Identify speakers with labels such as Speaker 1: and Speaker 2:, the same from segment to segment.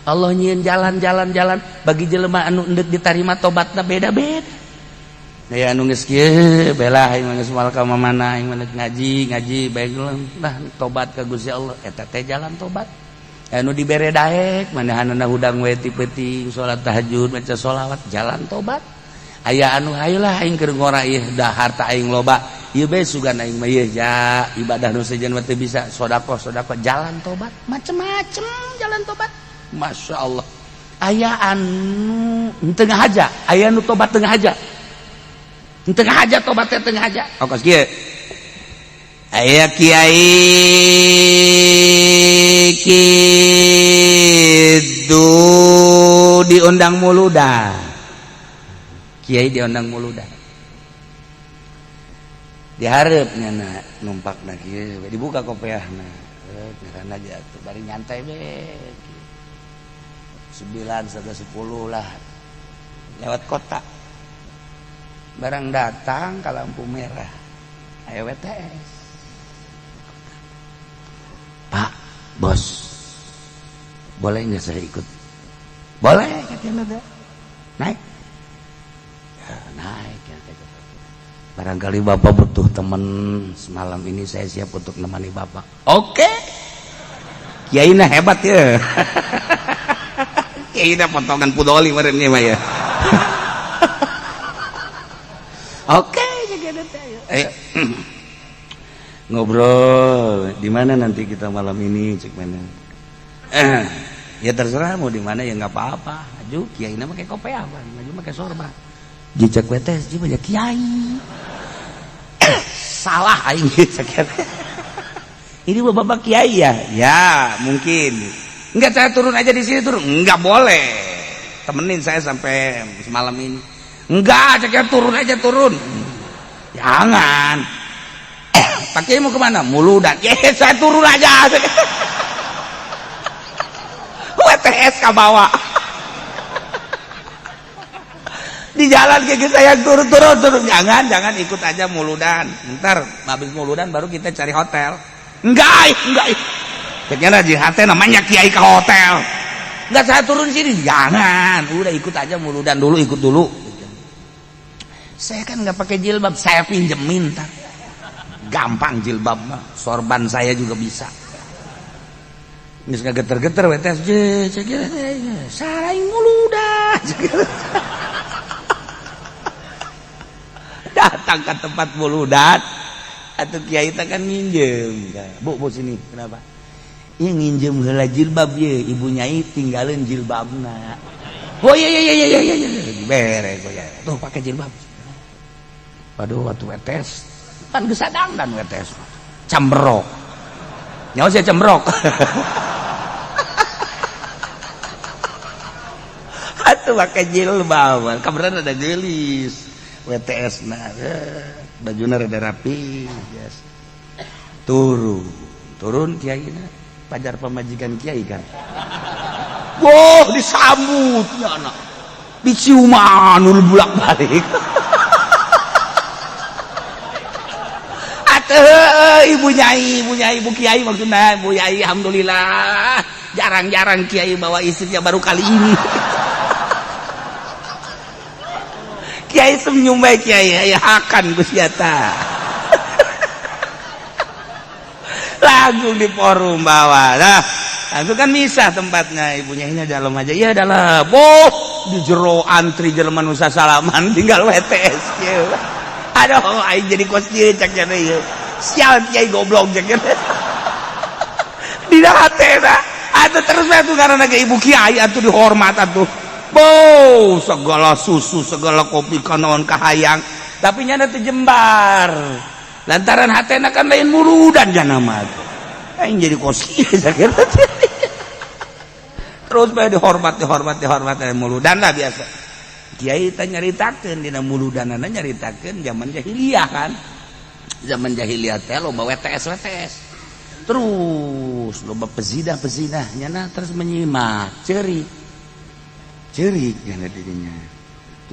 Speaker 1: Allah nyieun jalan-jalan jalan bagi jelema anu endek ditarima tobatna beda-beda. Ya anu geus kieu belah aing geus moal ka mana aing mah ngaji ngaji bae lah tobat ka Gusti Allah eta teh jalan tobat. Anu dibere daek manehanana hudang we ti peuting salat tahajud maca sholawat jalan tobat. Aya anu hayolah aing keur ngora ieu dah harta aing loba ieu bae sugan aing mah ieu ja ibadah nu sejen mah teu bisa sedekah sedekah jalan tobat macem-macem jalan tobat. Masya Allah aya anu tengah aja aya anu tobat tengah aja tengah aja tobatnya tengah aja oh kos kieu aya kiai kitu diundang muludan kiai diundang muludan diharapnya na numpakna kieu dibuka kopeahna karena aja tuh bari nyantai be 9:30 lah lewat kota barang datang ke lampu merah ayo WTS Pak bos boleh nggak saya ikut boleh katanya naik ya, naik ya, barangkali bapak butuh teman semalam ini saya siap untuk nemani bapak. Oke kiai nah hebat ya. Kiai nah potongan pudoli meureun mah ya. Oke ayo ngobrol di mana nanti kita malam ini cek mana ya terserah mau di mana ya nggak apa-apa. Maju kiai na pakai kopiah apa maju pakai sorban jejak WTS ji banyak kiai salah aing cek ini bapak kiai ya ya mungkin enggak saya turun aja di sini turun enggak boleh temenin saya sampai semalam ini enggak cek turun aja turun jangan. Pak Kiai mau kemana? Muludan. Ya saya turun aja. WTS ke bawah. Di jalan kayak saya turun turun turun. Jangan jangan ikut aja muludan. Ntar habis muludan baru kita cari hotel. Enggak enggak. Kayaknya jihate namanya kiai ke hotel. Enggak saya turun sini. Jangan. Udah ikut aja muludan dulu ikut dulu. Saya kan nggak pakai jilbab, saya pinjemin ntar. Gampang jilbab mah, sorban saya juga bisa. Geus geter-geter WTS je, sarai muludan. Datang ke tempat muludan, atau kiai teh kan nginjem. Bu, bu sini, kenapa? Ieu nginjem heula jilbab ye, ibu nyai tinggalin jilbabna. Oh iya iya iya iya iya, beres ya. Tuh pakai jilbab. Waduh, waktu WTS kan geus dan WTS camberok nyawa saya cembrok. Atuh pakai jilbab kabaran ada gelis WTS nah bajuna rada rapi yes. Turun turun kiai na pajar pamajikan kiai kan wah disambutnya anak diciuman bulak balik. Ibu nyai, ibu nyai, ibu kiai maksudnya, ibu nyai, alhamdulillah. Jarang-jarang kiai bawa istrinya baru kali ini. Kiai senyum baik kiai, ya akan Gusti ta. Langsung di forum bawa. Nah, langsung kan misah tempatnya, ibu nyainya dalam aja. Iya dalam. Oh, di jero antri jelema nu salaman tinggal WTS kieu. Aduh, aing jadi kos kieu cak cenah ieu. Sial kiai goblok cak cenah. Dina hatena atuh terus bae atuh karena ge ibu kiai atuh dihormat atuh. Bo, segala susu, segala kopi kanaon kahayang, tapi nyana teu jembar. Lantaran hatena kan lain muludan jana mah. Aing jadi kos kieu cak cenah. Terus bae dihormat, dihormat, dihormat muludan lah biasa. Kiai teh nyaritakeun dina muludanana nyaritakeun zaman jahiliyah kan. Zaman jahiliyah teh loba WTS WTS. Terus loba pezinah-pezinah nyana terus menyimak ceurik. Ceurik nyana dirinya.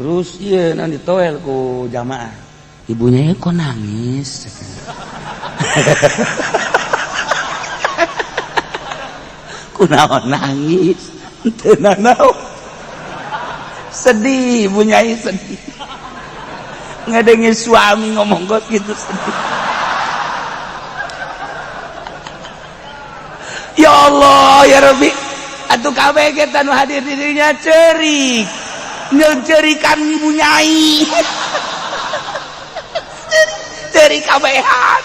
Speaker 1: Terus ieu naon ditoel ku jamaah. Ibunya kok nangis. Kunaon nangis? Teu nanaon. Sedih Bu Nyai, sedih. Ngadenge suami ngomong kos gitu sedih. Ya Allah ya Rabbi, atuh kabeh ge nu hadir di dinya ceurik. Ngencerikan Ibu Nyai. Ceurik kabehan.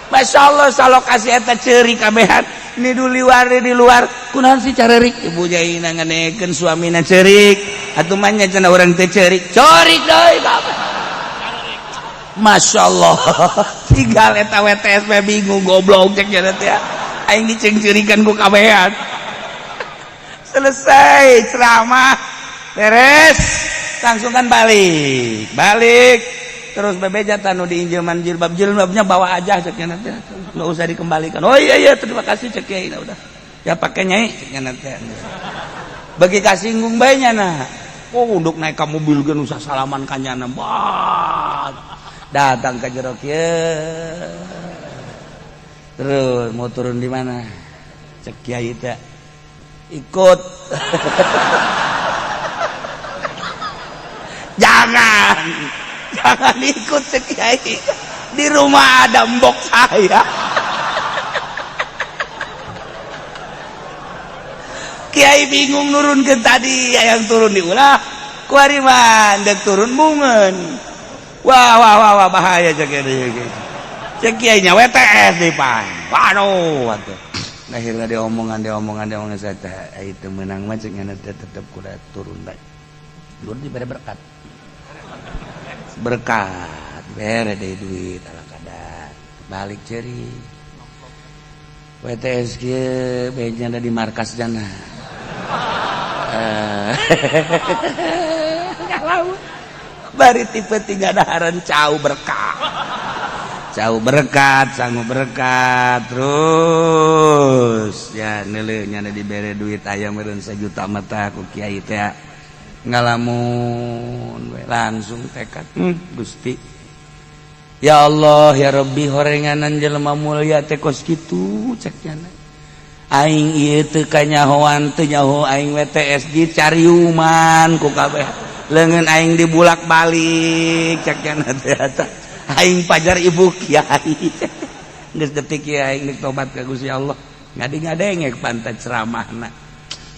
Speaker 1: Masya Allah salokasi eta ceurik kabehan. Ni luar di luar kunaon sih carerik Ibu Nyai nganekeun suamina ceurik. Atuh mah nya cenah urang teh ceurik. Ceurik deui kabeh. Masya Allah. Tinggal eta WTS bingung goblok cek nya teh. Aing dicengcerikan ku kabehan. Selesai ceramah beres langsung kan balik balik terus bebeja tanu diinjeman jilbab, jilbabnya bawa aja cek nya teh, nggak usah dikembalikan. Oh iya iya terima kasih cek kiai, udah ya pakai nyai cek nya teh. Bagi kasinggung bae nya nah, oh untuk naik ka mobil ge usah salaman ka nyana, bah datang ke jero kieu terus mau turun di mana cek kiai teh ikut. Jangan jangan ikut cek kiai, di rumah ada mbok saya. Kiai bingung nurun ke tadi yang turun diulah kuari mah dek turun bungeun. Wah wah wah wah bahaya cek kiai. Cek kiai nya WTS di pan. Waduh atuh. Akhirnya diomongan saya teh itu menang mah cek nya teh tetep kudu turun bae. Turun dibere berkat. Berkat bere deui duit ala kadar. Balik ceri. WTS kieu beja ada di markas jana. Kalau bari tipe tiga daharan cau berkat. Cau berkat, sanggup berkat terus ya neuleuh nya dibere duit aya meureun 1 juta mata ku kiai teh ngalamun we langsung tekad Gusti ya Allah ya Rabbi horenganan jelema mulia teh kos kitu cek nya aing ieu teu kanyahoan teu nyaho aing WTS di cariuman ku kabeh leungeun aing dibulak-balik cek nya teh eta aing pajar ibu kiai geus detik kieu aing deuk tobat ka Gusti Allah ngadi-ngadengek pantat ceramahna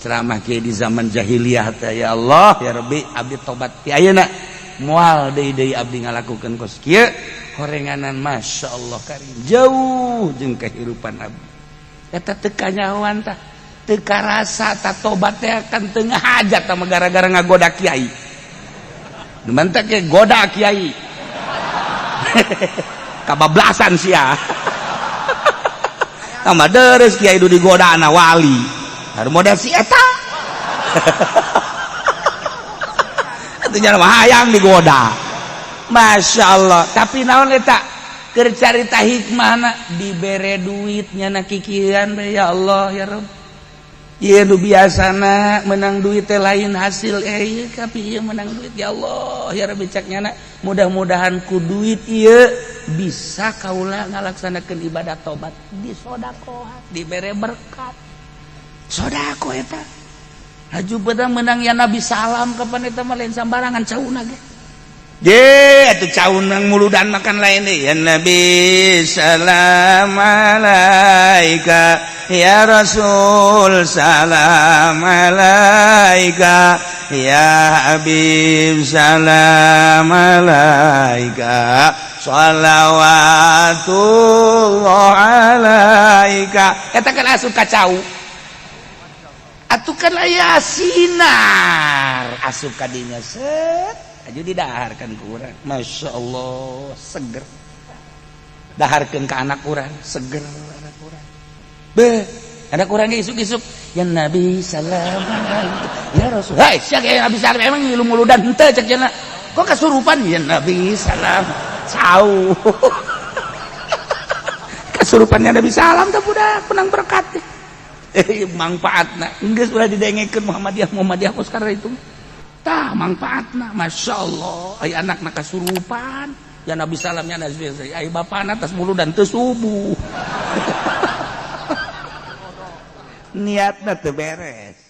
Speaker 1: ceramah kieu di zaman jahiliyah teh ya Allah ya Rabbi abdi tobat ti ayeuna moal deui-deui abdi ngalakukeun kos kieu horenganan Masya Allah karim jauh jeung kehidupan abdi eta teu kanyahoan tah teu karasa ta tobat teh kan teu ngahajat tah gara-gara ngagoda kiai nu mantak ge goda kiai kabablasan sia tambah deres kiai du digoda ana wali harus modal si eta itu jalma hayang digoda Masya Allah. Tapi naon eta keur carita hikmahna dibere duitnya na kikian ya Allah ya Rabb ieu nu biasana menang duit teh lain hasil ieu tapi ieu menang duit ya Allah ya Rabbi cek nyana mudah-mudahan ku duit ieu bisa kaula ngalaksanakeun ibadah tobat disodakohan dibere berkat sodako eta haju beda menang ya Nabi salam kapan eta mah lain sambarangan cauna ge ye atuh caun muludan makan lain deh ya Nabi salam alaika ya Rasul salam alaika ya Habib salam alaika shalawatullah alaika eta kan asup ka cau atuh kan aya sinar asup ka dinya set aju didaharkan ku urang Masya Allah seger daharkeun ka anak urang seger anak urang beuh anak urang ge isuk-isuk ya Nabi salam ya Rasul hai sia ge Nabi salam emang ngilu muludan henteu cek cenah kok kasurupan ya Nabi salam cau kasurupannya Nabi salam teh budak menang berkat manfaatna geus ulah didengekeun Muhammadiyah Muhammadiyah kos karena itu tah manfaatna Masya Allah ai anakna kasurupan ya Nabi salamnya Nabi ai bapana tas muludan teu subuh niatna teu beres.